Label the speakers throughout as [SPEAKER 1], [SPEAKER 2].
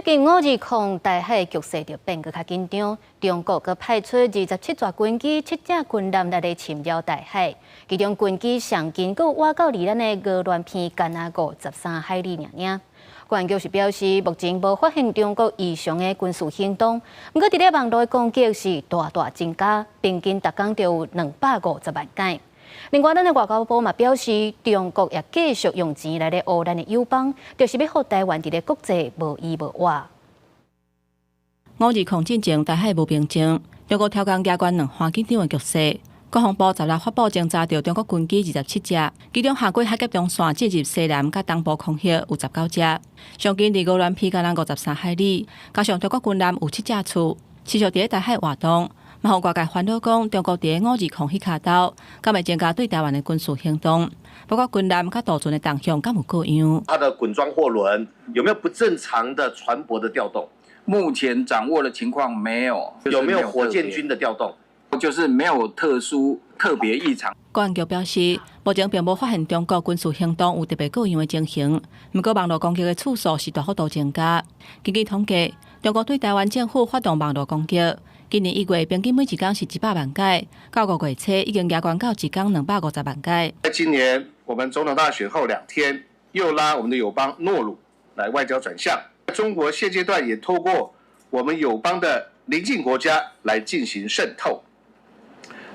[SPEAKER 1] 最近五二空台海局勢就變閣較緊張，中國閣派出27座軍機、七隻軍艦來咧侵擾台海，其中軍機上近閣倚到離咱的鵝鑾鼻干焦53海里爾爾。國安局是表示，目前無發現中國異常的軍事行動，毋過佇咧網路的攻擊是大大增加，平均逐工就有250萬改。另外，咱的外交部嘛表示，中國也繼續用錢來咧烏咱的友邦，就是欲予台灣佇咧國際無依無倚。
[SPEAKER 2] 五二空進前台海無平靜，中國挑工加懸兩岸緊張的局勢。國防部十六發布偵查著中國軍機27隻，其中橫過海峽中線進入西南佮東部空域有19隻，上近離鵝鑾鼻干焦53海里，加上中國軍艦有七隻次，持續佇咧台海活動。嘛，予外界煩惱講，中國佇咧五二空彼跤兜，敢會增加對台灣的軍事行動，包括軍艦佮渡船的動向，敢有過樣？
[SPEAKER 3] 它的滾裝貨輪有沒有不正常的船舶的調動？
[SPEAKER 4] 目前掌握的情況沒有。
[SPEAKER 3] 有沒有火箭軍的調動？
[SPEAKER 4] 就是沒有特殊特別異常。
[SPEAKER 2] 國安局表示，目前並無發現中國軍事行動有特別過樣的情形，毋過網路攻擊的次數是大幅度增加。根據統計，中國對台灣政府發動網路攻擊，今年1月平均每一工是100萬改，到5月初已經加懸到一工250萬改。
[SPEAKER 5] 在今年我們總統大選後2天，又拉我們的友邦諾魯來外交轉向。中國現階段也透過我們友邦的鄰近國家來進行滲透，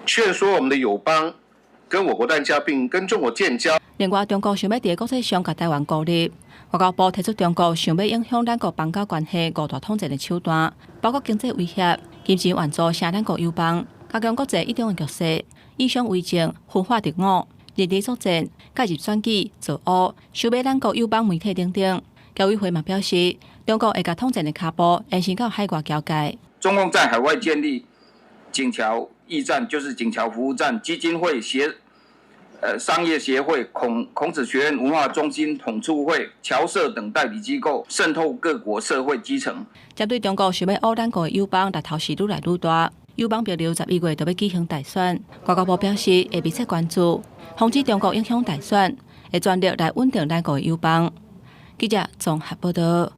[SPEAKER 5] 勸說我們的友邦跟我國斷交，並跟中國建交。
[SPEAKER 2] 另外，中國想欲佇國際上共台灣孤立，外交部提出中國想欲影響兩國邦交關係五大統戰的手段，包括經濟威脅、金錢援助傷咱國友邦、加強國際一中的局勢、以商為政、分化敵我、認知作戰、介入選舉、造烏、收買咱國友邦媒體等等。僑委會嘛表示，中國會共統戰的跤步延伸到海外僑界。
[SPEAKER 4] 中共在海外建立警僑驛站，就是警僑服務站、基金會協、商業協會、孔子學院文化中心、統促會、僑社等代理機構，滲透各國社會基層。
[SPEAKER 2] 針對中國想欲烏咱國的友邦，力頭是愈來愈大。友邦帛琉11月就欲舉行大選，外交部表示會密切關注，防止中國影響大選，會全力來穩定咱國的友邦。記者綜合報道。